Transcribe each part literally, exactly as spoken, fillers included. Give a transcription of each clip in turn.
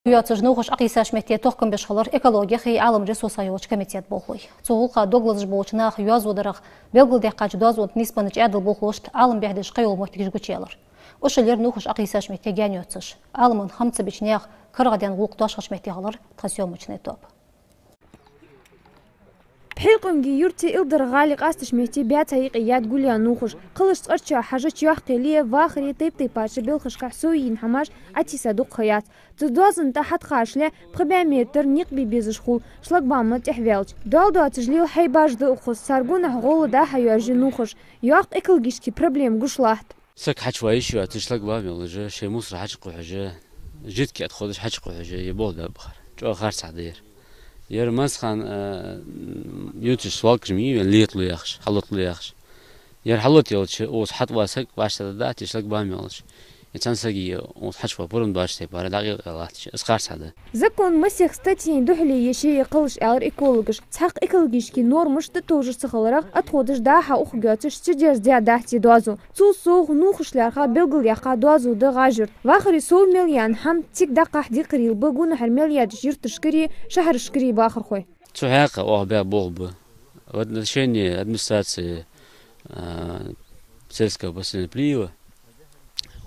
Йоацаш нувхаш Ӏокхийсача метте тохкам беш хилар экологеи Ӏалама ресурсеи йолча комитета болхлой. Цу гӀулакха дог лазаш болча наха йоазув дарах белгалдаьккхача доазонца нийсбеннача Ӏаьдала болхлошта Ӏалам бехдеш кхы йола моттигаш гучаяьлар. Уж хилар нувхаш Ӏокхийсача метте гаьна йоацаш. Ӏаламан хӀама ца бича наьха карагӀдаьнна гӀулакх доашхача метте хилар тха съёмочни тоаба. Пхьилекъонгий-Юрте Илдарха-ГӀалий къастача метте баьцаи юкъеи яьд гулъяь нувхаш. Кхалаш цкъарчоа хьажача йоккхий ле, вахари тайп-тайпарча белхашкахьа совъяьнна хӀамаш Ӏотийса дукха ха яц. Цу доазон тӀа хьатӀакхачале пхи бӀаь метр никъ бе безаш хул, шлагбаум тӀехваьлча. Доал доацаш лела хьайбаш да укхаза, цар гонахьа гӀолла дӀа-хьа йоажжа нувхаш. Йоккха экологически проблема гуш латт. Саг хьачуваха йиш йоацаш, шлагбаум йолаш, шоай мусор хьачукхухьаш, жидкий отходаш хьачукхухьаш, е болх баьб бахар. ЧӀоагӀа харцахьа да ер. Ер массахана, а, ювцаш свалкаш ма йий вайна, леталу яхаш, хьалоталу яхаш. Ер хьалотаелча, укхаза хьатӀаваха саг вӀаштӀехьдаргдац, е шлагбаум йолаш. Е цхьан сага укхаза хьачуваха пурам доацача тайпара дӀакъайла латтача, из харцахьа да. Закона масех статьяй духьале я шоай кхалаш, аьлар экологаша. Цхьаккха экологически нормаш тӀатовжаш ца хиларах, отходаш дӀа-хьа ухаргйоацаш ца дерзадаь дац из доазув. Цул совгӀа нувхаш лаьрхӀа белгалъяьккха доазув да ГӀаж-Юрта. Вахаре сов мел яьнна хӀама цига дӀакхахьа декхарийла ба гонахьара мел ядача юрташкареи шахьарашкареи бахархой. Цу хьакъехьа оаха баь болх ба в отношении администрации, а, сельского поселения Плиево.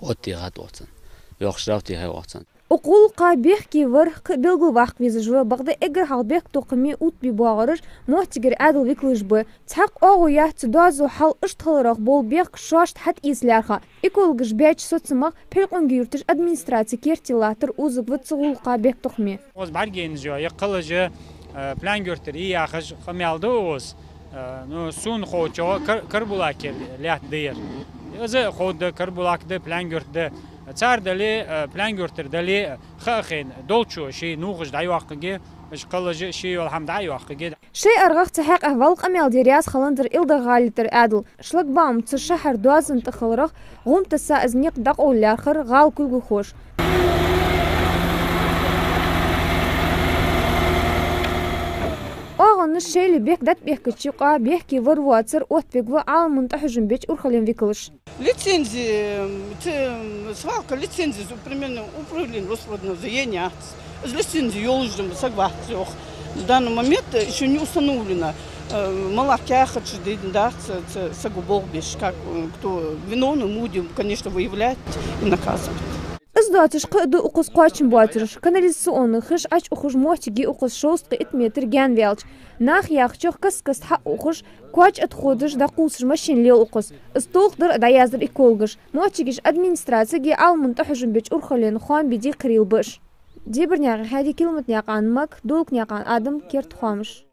Оттае хьатӀаоалаш царна. Йоккха штраф тӀехьа оалаш царна. Укх гӀулакха бехке вар кхы а белгалваккха везаш ва, бакъда эггара хьалха бехктокхаме оттабе боагӀараш моттигера Ӏаьдала викалаш ба. Цхьаккха оагӀув яц цу доазон хьал иштта хиларах бола бехк шоашта хьатӀаэца лаьрхӀа. Экологаша баьча соцамах Пхьилекъонгий-Юртарча администраце керте латтар озаргва цу гӀулакха бехктокхаме. Укхаза бӀаргаяйнай из, е кхалаш, э, Плаьнга-Юртара йий яхаш къамаьл да укхаза. Э, ну, сона ховчох Кар-, Карабулакера лаьтта да ер. Из а ховргда, Карабулак да, Плаьнга-Юрт да. Цар дале, э, Плаьнга-Юртара дале, ха а хайна, долчо шоай нувхаш дӀайоаккхаргья, уж кхалаш шоай йола хӀама дӀайоаккхаргья. Шоай аргӀах цу хьакъехьа вӀалла къамаьл дер яздаь хиланзар Илдарха-ГӀалий тӀара Ӏаьдал. Шлагбаум цу шахьара доазон тӀа хиларах гӀум тесса из никъ дӀакъовла лаьрхӀар гӀала кулгалхоша. ОагӀонаш шоайла бехк дӀатӀабехкача юкъа бехке вар-воацар оттавергва Ӏалама тӀахьожам беча урхален викалаша. Лицензи, м, ц-, м, свалка лицензи из, примерно, управление Росприроднадзора яц. Из лицензи йолаш да саг вац йоах. В данный момент ещё не установлено, э, малар каьхаташ дайна дац, ц-, сага болх беш, как, э, кто виновный, мы будем, конечно, выявлять и наказывать. Из доацаш кхы а да укхаза кхоачам боацараш. Канализационни хиш Ӏочуухаш моттиг я укхаза шовзткъеи итт метр гаьна ваьлча. Наха яхачох, каст-каста хьа а ухаш, коа чу отходаш дӀакхувсаш машен лел укхаза. Из толхадар а дӀаяздаьд экологаша. Моттигерча администрацеи Ӏалама тӀахьожам беча урхалена хоам бе декхарийла ба уж. Дебарнаькъан Хьади, Килматнаькъан Мак, Долакнаькъан Адам, Керда хоамаш.